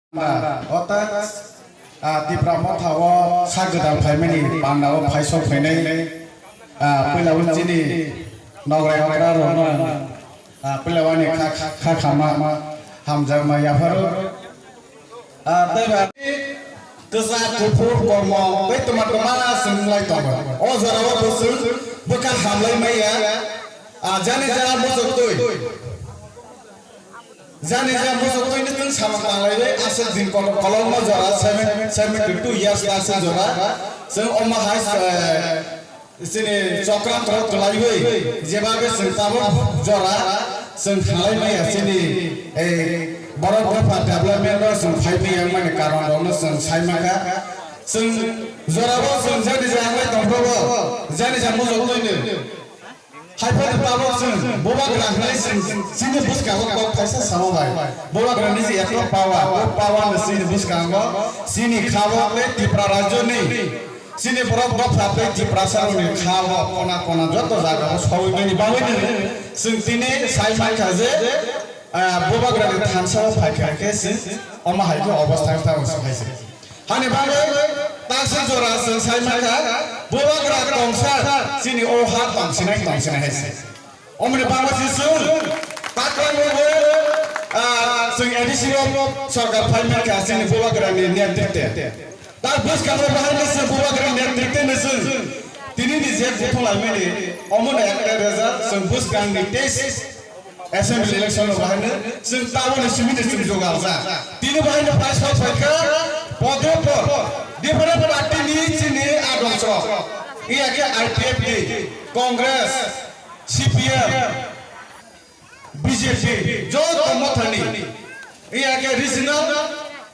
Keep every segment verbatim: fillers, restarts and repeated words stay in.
Panda, orthat, ah, Tipra Motha o sak gwdal phaimani panda o phaisok phainai, ah, puila o chini nograi okra rokno, ah, puila o ani kha, kha, kha khama hamjakma yapharo. Ah, tei ba kwchak kuphur kormo tei twma twma chwng lai tongo. O jora o bo chwng bwkha hamlai maya, ah, jani jani muchuk twi. Jani ja muchuk twi ni chwng samung tanglaiwi aswk din kotor kolokma jora seven, seventy two years aswk jora chwng omo hai, eh, chini chokranto kwlaiwi jeba be chwng tabuk jora chwng khalai maya chini, eh, borok dopha development o chwng phai maya wngmani karon rokno chwng sai mankha. Chwng jorabo chwng jani ja wngwi tongphuru jani ja muchuk twi ni. Haiphano tabuk chwng bubagra hwnwi chwng chini bwskango kok kaisa samo bai. Bubagrani je eto power, o power no chini bwskango chini khabo tei Tipra rajyoni chini borok dopha tei Tiprasarokni khabo kona kona joto jagao sawi mani bagwino chwng tini sai mankha je, ah, bubagrani thansa o phaikha khe chwng omo hai khe obostha wngthango hai se. Hani bagwi takswk jora chwng sai mankha, bubagra tongsa chini o ha tongsinai tongsinai hai se. Omoni bagwi se chwng takrang rwwi, ah, chwng A D C o sorkar phai mankha chini bubagrani netritwe. Ta bwskango bahai no chwng bubagrani netritwe no chwng tini ni je kuthung laimani omono ekta result chwng bwskangni test Assembly election no bahai no chwng taboni simi ni chwng jogal ja. Tini bahai no pai sok pai kha pode por different party ni chini adongso. Iya khe I P F T, Congress, C P M, B J P, joto mothani. Iya khe regional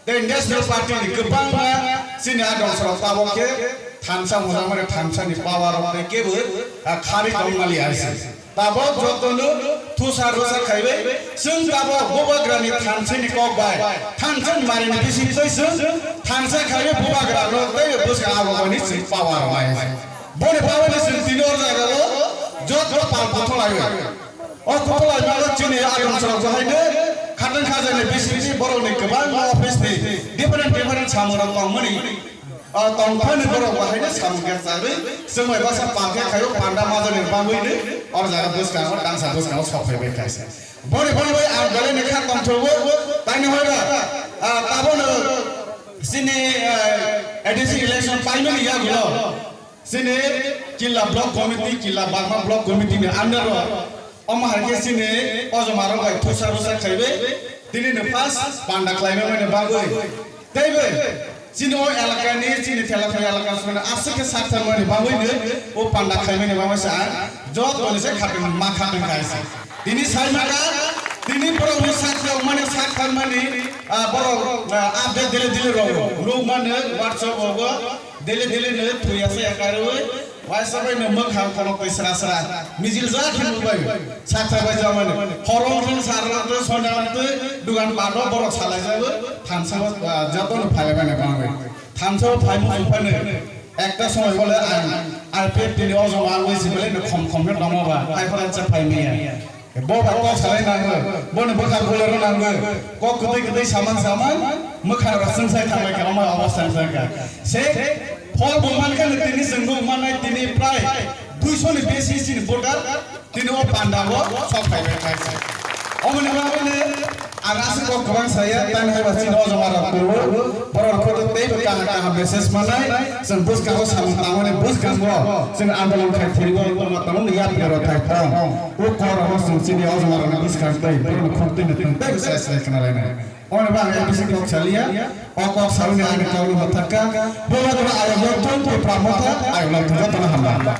tei national party ni kwbangma chini adongso rok tabok khe thansa mujang mani thansa ni power rok tei kebo, ah, khari tong mali hai se. Tabok jotono thusa rusa khaiwi, chwng tabok bubagrani thansani kok bai, thansani marini bising twi chwng thansa khaiwi bubagrano tei bwskang abobai ni chwng power rwnai. Boni bagwino chwng tini o jagao joto pal kuthung laiwi. O kuthung laimano chini adong chwrok bahaino khatang khajani bisingni borokni kwbangma office ni different different samungrok tongmani. O tongphani borok bahaino samung khe charwi, chwng bai baksa pal khe khaio panda majani bagwino o jaga bwskango tangsa bwskango sok phaibai khaisa. Boni boni bai ang belai ni kha tongthogo, taini hwnba, ah, tabono chini, ah, A D C election paimani yagulo chini Killa Block Committee, Killa Bagma Block Committee ni under o Omo hai khe chini ojoma rok bai thusa rusa khaiwi tini no pass panda khlaima mani bagwi. Teibo chini o elaka ni chini thela thela elaka songni aswk khe sak thangmani bagwi no o panda khlaimani bagwi sa joto ni se khatungma khatungkha se. Tini sai maka tini borok ni sak thangmani sak thangmani, ah, borok, ah, update daily daily rok nukmani WhatsApp rogo daily daily no thuya se yakarwi. Waisa bai no mwkhang khorok twi sra sra. Mijil ja khe nukbai. Saksa bai jamani. Horong thung sarong twi sonda twi dugan pado borok salai jago. Thansa bo, ah, joto no phai bai na bangwi. Thansa bo phai mo phai no. Ekta somoi bole ang R P F ni ojong ang wi sibele no khom khom no tongma ba. Ai khorang cha phai miya. Bo bai kok salai nango, boni bwkha bolero nango, kok kwtwi kwtwi saman saman, mwkhang rok chwngsai thangbai kha, omo obostha wngkha. Se phol bo mankha no tini chwng nuk mannai tini prai duiso ni besi chini voter tini o panda o sok phaibai kha se. Omoni bagwi no ang aswk kok kwbang saya, tani hai ba chini ojoma rok kulo, borok rok tei bo kaham kaham message manai, chwng bwskango samung tangmani bwskango chwng andolon khai thwibo tongma tongmani yapri rok khai thang. O kok rokno chwng chini ojoma rokni bwskang tei borokni khuk twi no thwng tei bwsa se khna lainai. Omo ba ang A D C kok saliya, o kok salni ani kok no mathakka, bo ba ayok lok thung Tipra Motha, ayok lok thung jotono hambai.